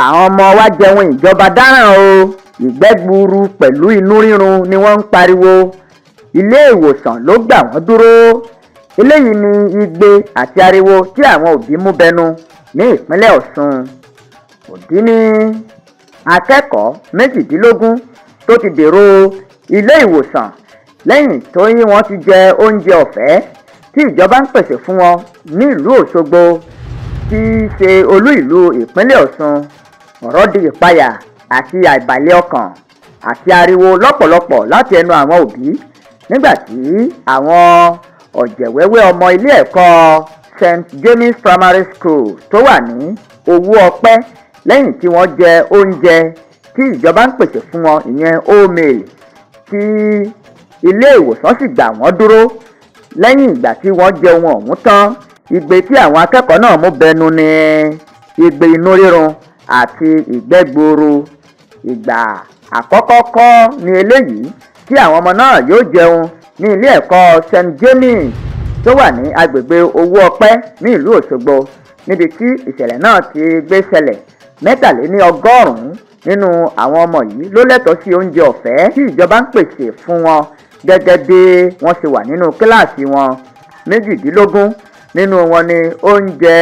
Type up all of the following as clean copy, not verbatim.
Àwọn ọmọ wa jẹun ìjọba dáràn o. Ìgbẹ́ gbuuru pẹ̀lú inú rírun ni wọ́n ń pariwo. Iléèwòsàn ló gbà wọ́n dúró. Eléyìí ni igbe àti ariwo tí àwọn òbí mú bẹnu ní ìpínlẹ̀ Ọ̀ṣun. Òdí ní akẹ́kọ̀ọ́ 18 tó ti dèrò ilé ìwòsàn lẹ́yìn tó yí wọ́n ti jẹ oúnjẹ ọ̀fẹ́ tí ìjọba ń pèsè fún wọn nílùú Ọ̀ṣọ́gbó, tí í ṣe olú ìlú ìpínlẹ̀ Ọ̀ṣun. Ọ̀rọ̀ di ìpayà àti àìbalẹ̀ ọkàn àti ariwo lọ́pọ̀lọpọ̀ láti ẹnu àwọn òbí nígbà tí àwọn ọ̀jẹ̀wẹ́wẹ́ ọmọ ilé ẹ̀kọ́ St James Primary School tó wà ní Owó Ọpẹ́, lẹ́yìn tí wọ́n jẹ oúnjẹ tí ìjọba ń pèsè fún wọn, ìyẹn omeal, tí ilé ìwòsàn sì gbà wọ́n dúró lẹ́yìn ìgbà tí wọ́n jẹun ọ̀hún tán. Igbe tí àwọn akẹ́kọ̀ọ́ náà mú bẹnu ní igbe inú rírun àti ìgbẹ́ gbuuru. Ìgbà àkọ́kọ́ kọ́ ni eléyìí tí àwọn ọmọ náà yóò jẹun ní ilé ẹ̀kọ́ St James tó wà ní agbègbè Owó Ọpẹ́ ní ìlú Òṣogbo, níbi tí ìṣẹ̀lẹ̀ náà ti gbé ṣẹlẹ̀. 183 nínú àwọn ọmọ yìí ló lẹ́tọ̀ọ́ sí oúnjẹ ọ̀fẹ́ tí ìjọba ń pèsè fún wọn gẹ́gẹ́ bí wọ́n ṣe wà nínú kíláàsì wọn. 18 nínú wọn ni oúnjẹ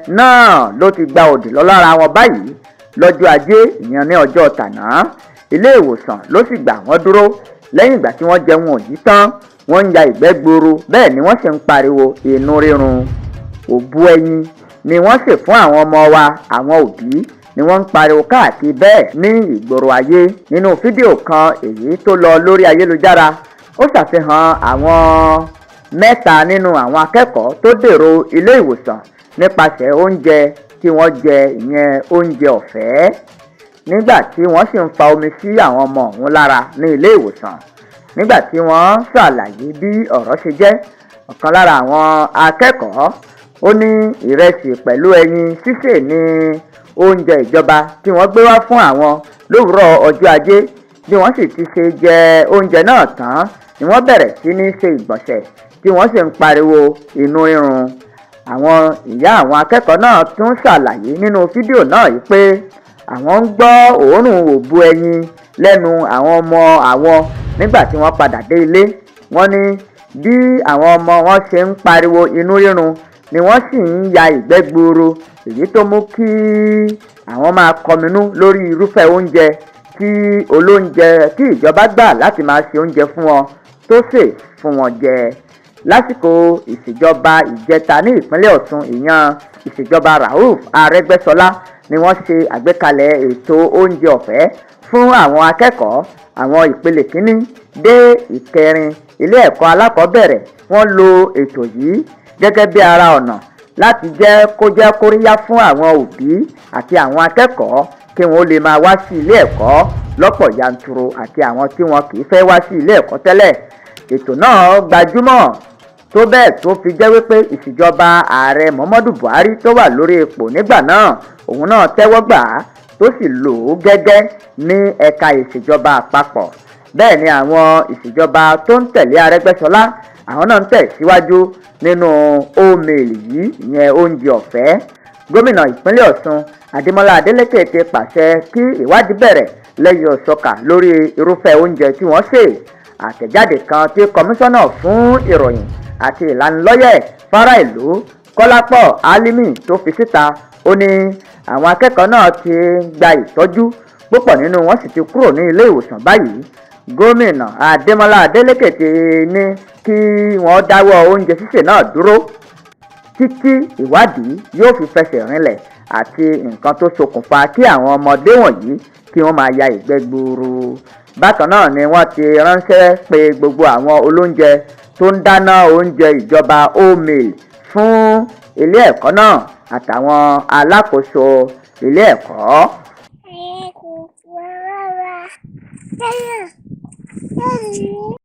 náà ló ti gba òdì lọ lára wọn báyìí lọ́jọ́ Ajé, ìyẹn ní ọjọ́ tàná. Ilé ìwòsàn ló sì gbà wọ́n dúró lẹ́yìn ìgbà tí wọ́n jẹun òjì tán. Wọ́n ń ya ìgbẹ́ gbuuru, bẹ́ẹ̀ ni wọ́n sì ń pariwo inú rírun. Òbu ẹyin ni wọ́n sì fún àwọn ọmọ wa, àwọn òbí ni wọ́n ń pariwo káàkiri bẹ́ẹ̀ ní ìgboro ayé. Nínú fídíò kan èyí tó lọ lórí ayélujára, ó ṣàfihàn àwọn mẹ́ta nínú àwọn akẹ́kọ̀ọ́ tó dèrò ilé ìwòsàn nípasẹ̀ oúnjẹ tí wọ́n jẹ, ìyẹn oúnjẹ ọ̀fẹ́, nígbà tí wọ́n sì ń fa omi sí àwọn ọmọ ọ̀hún lára ní ilé ìwòsàn. Nígbà tí wọ́n ṣàlàyé bí ọ̀rọ̀ ṣe jẹ́, ọ̀kan lára àwọn akẹ́kọ̀ọ́ ó ní ìrẹsì pẹ̀lú ẹyin sísè ní oúnjẹ ìjọba tí wọ́n gbé wá fún àwọn lówùúrọ̀ ọjọ́ Ajé. Bí wọ́n sì ti ṣe jẹ oúnjẹ náà tán ni wọ́n bẹ̀rẹ̀ sí ní ṣe ìgbọ̀nsẹ̀, tí wọ́n sì ń pariwo inú rírun. Àwọn ìyá àwọn akẹ́kọ̀ọ́ náà tún ṣàlàyé nínú fídíò náà yìí pé àwọn ń gbọ́ òórùn òbu ẹyin lẹ́nu àwọn ọmọ àwọn nígbà tí wọ́n padà dé ilé. Wọ́n ní bí àwọn ọmọ wọn ṣe ń pariwo inú rírun ni wọ́n sì ń ya ìgbẹ́ gbuuru, èyí tó mú kí àwọn máa kọminú lórí irúfẹ́ oúnjẹ tí olóúnjẹ tí ìjọba gbà láti máa ṣe oúnjẹ fún wọn tó sè fún wọn jẹ. Lásìkò ìṣèjọba ìjẹta ní ìpínlẹ̀ Ọ̀ṣun, ìyẹn ìṣèjọba Rauf Arẹ́gbẹ́ṣọlá, ni wọ́n ṣe àgbékalẹ̀ ètò oúnjẹ ọ̀fẹ́ fún àwọn akẹ́kọ̀ọ́ àwọn ìpele kínní dé ìkẹrin ilé ẹ̀kọ́ alákọ̀ọ́bẹ̀rẹ̀. Wọ́n lo ètò yìí gẹ́gẹ́ bí ara ọ̀nà láti jẹ́ kó jẹ́ kóríyá fún àwọn òbí àti àwọn akẹ́kọ̀ọ́ kí wọ́n lè máa wá sí ilé ẹ̀kọ́ lọ́pọ̀ yanturu, àti àwọn tí wọn kì í fẹ́ wá sí ilé ẹ̀kọ́ tẹ́lẹ̀. Ètò náà gbajúmọ̀ tó bẹ́ẹ̀ tó fi jẹ́ wípé ìṣèjọba Ààrẹ Muhammadu Buhari tó wà lórí ipò nígbà náà, òun náà tẹ́wọ́ gbà á, tó sì lò ó gẹ́gẹ́ ní ẹ̀ka ìṣèjọba àpapọ̀. Bẹ́ẹ̀ ni àwọn ìṣèjọba tó ń tẹ̀lé Arẹ́gbẹ́ṣọlá, àwọn náà ń tẹ̀síwájú nínú omeal yìí, ìyẹn oúnjẹ ọ̀fẹ́. Gómìnà ìpínlẹ̀ Ọ̀ṣun Adémọlá Adélèké ti pàṣẹ kí ìwádìí bẹ̀rẹ̀ lẹ́yìn ọ̀sọ́kà lórí irúfẹ́ oúnjẹ tí wọ́n sè. Àtẹ̀jáde kan tí kọmíṣánná fún ìròyìn àti ìlanilọ́yẹ̀ fara ìlú Kọ́lápọ̀ Álímì tó fi síta, ó ní àwọn akẹ́kọ̀ọ́ náà ti gba ìtọ́jú, púpọ̀ nínú wọn sì ti kúrò ní ilé ìwòsàn báyìí. Gómìnà Adémọlá Adélèké ti ní kí wọ́n dáwọ́ oúnjẹ sísè náà dúró títí ìwádìí yóò fi fẹsẹ̀ rinlẹ̀ àti nǹkan tó ṣokùnfà kí àwọn ọmọdé wọ̀nyí kí wọ́n máa ya ìgbẹ́ gbuuru. Bákan náà ni wọ́n ti ránṣẹ́ pé gbogbo àwọn olóúnjẹ tó ń dáná oúnjẹ ìjọba omeal fún ilé ẹ̀kọ́ náà àtàwọn alákòóso ilé ẹ̀kọ́. Ẹ kò fún rárá. Tẹ́lẹ̀, tẹ́lẹ̀.